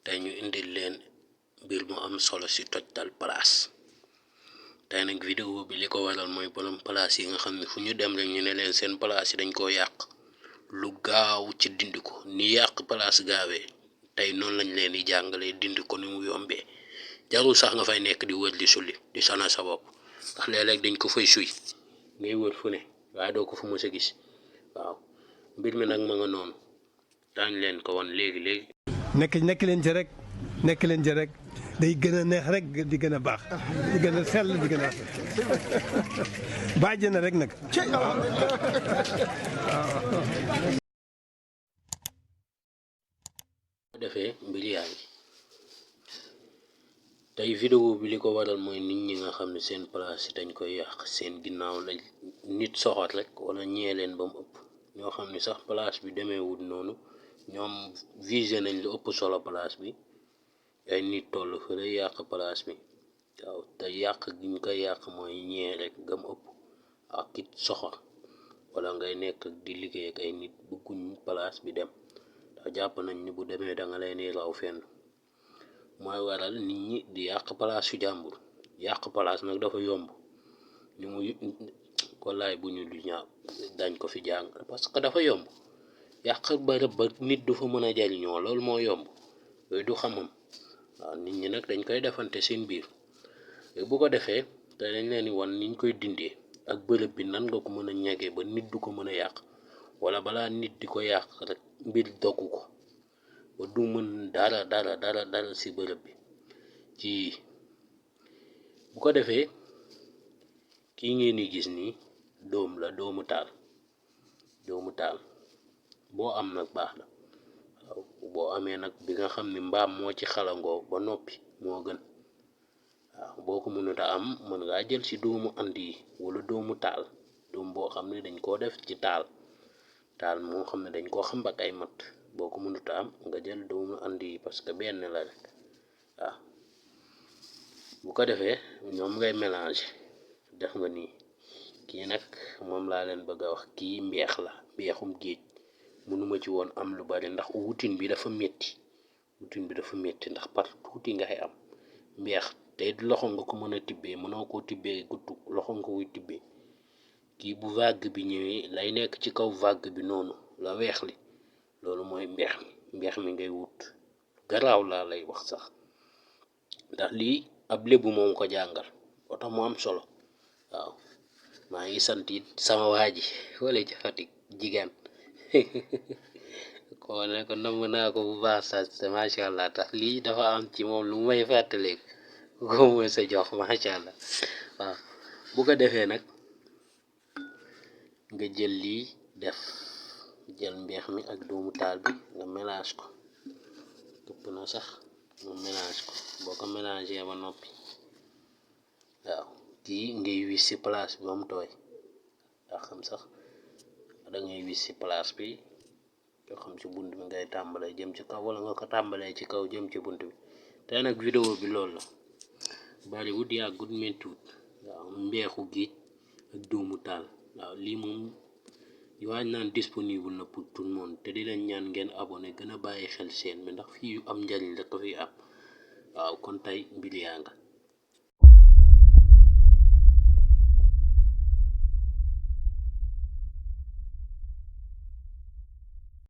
tey ñu indil leen mbir mu am solo ci tojtal place tey nag vidéo bi li ko waral mooy borom place yi nga xam ne fu ñu dem rek ñu ne leen seen place yi dañ koo yàq lu gaaw ci dindi ko ni yàq place gaawee tey noonu lañ leen di jàngalee dindi ko ni mu yombee jarul sax nga fay nekk di wër di sulli di sana sa bopp ndax léeg-léeg dañ ko fay suy ngay wër fu ne waaye doo ko fu mës a gis waaw mbir mi nag ma nga noonu daañ leen ko won léegi nekk leen ci rek day gën a neex rek di gën a baax di gën a sell di gën a bàjj na rek nag defee mbir yaa ngi tey vidéo bi li ko waral mooy nit ñi nga xam ne seen place yi dañ koy yàq seen ginnaaw lañ nit soxor rek wala ñee leen ba mu ëpp ñoo xam ne sax place bi demeewul noonu ñoom visé nañ lu ëpp solo place bi ay nit toll fa lay yàq place bi waaw te yàq gi ñu koy yàq mooy ñee rek gam ëpp ak it soxor wala ngay nekk di liggéey ak ay nit bëgguñ place bi dem ndax jàpp nañ ni bu demee da nga leen raw fenn mooy waral nit ñi di yàq place yu jàmbur yàq place nag dafa yomb ñu mu wallaay bu ñu du ñaaw dañ ko fi jàng parce que dafa yomb yàq bërëb ba nit du fa mën a jariñoo loolu moo yomb yooyu du xamam waaw nit ñi nag dañ koy defante seen biir bu ko defee te dañ leen di wan niñ koy dindee ak bërëb bi nan nga ko mën a ñagee ba nit du ko mën a yàq wala balaa nit di ko yàq rek mbir doggu ko ba du mën dara ci bërëb bi ci bu ko defee kii ngeen di gis nii doom la doomu taal boo am nag baax na waaw boo amee nag bi nga xam ne mbaam moo ci xalangoo ba noppi moo gën waaw boo ko mënut a am mën ngaa jël ci doomu andi yi wala doomu taal doom boo xam ne dañ koo def ci taal moo xam ne dañ koo xam ak ay mat boo ko mënut a am nga jël doomu andi yi parce que benn la rek waaw bu ko defee ñoom ngay mélanger def nga nii kii nag moom laa leen bëgg a wax kii mbeex la mbeexum géej mënuma ci woon am lu bari ndax wutin bi dafa metti ndax par tuuti ngay am mbeex te loxo nga ko mën a tibbee mënoo koo tibbee guttu loxo nga koy tibbee kii bu vague bi ñëwee lay nekk ci kaw vague bi noonu la weex li loolu mooy mbeex mi ngay wut garaaw laa lay wax sax ndax lii ab lébu moom ko jàngal moo tax mu am solo waaw maa ngi sant it sama waa ji wala ci Fatick jigéen ko ne ko namm naa ko bu baax sax macha allah tax lii dafa am ci moom lu may fàttaleeg ko mooy sa jox macha allah waaw bu ko defee nag nga jël lii jël mbeex mi ak doomu taal bi nga mélange ko ëpp na sax nga mélange ko boo ko mélangé ba noppi waaw kii ngay wis ci place bi ba mu tooy daa xam sax da ngay wis ci place bi yoo xam ci bunt bi ngay tàmbalee jëm ci kaw wala nga ko tàmbalee ci kaw jëm ci bunt bi tey nag vidéo bi loolu la bariwut yàggut mettiwut waaw mbeexu géej ak doomu taal waaw lii moom waaj naan disponible na pour tout le monde te di leen ñaan ngeen abonné gën a bàyyi xel seen bi ndax fii yu am njariñ la ko fi am waaw kon tey mbir yaa nga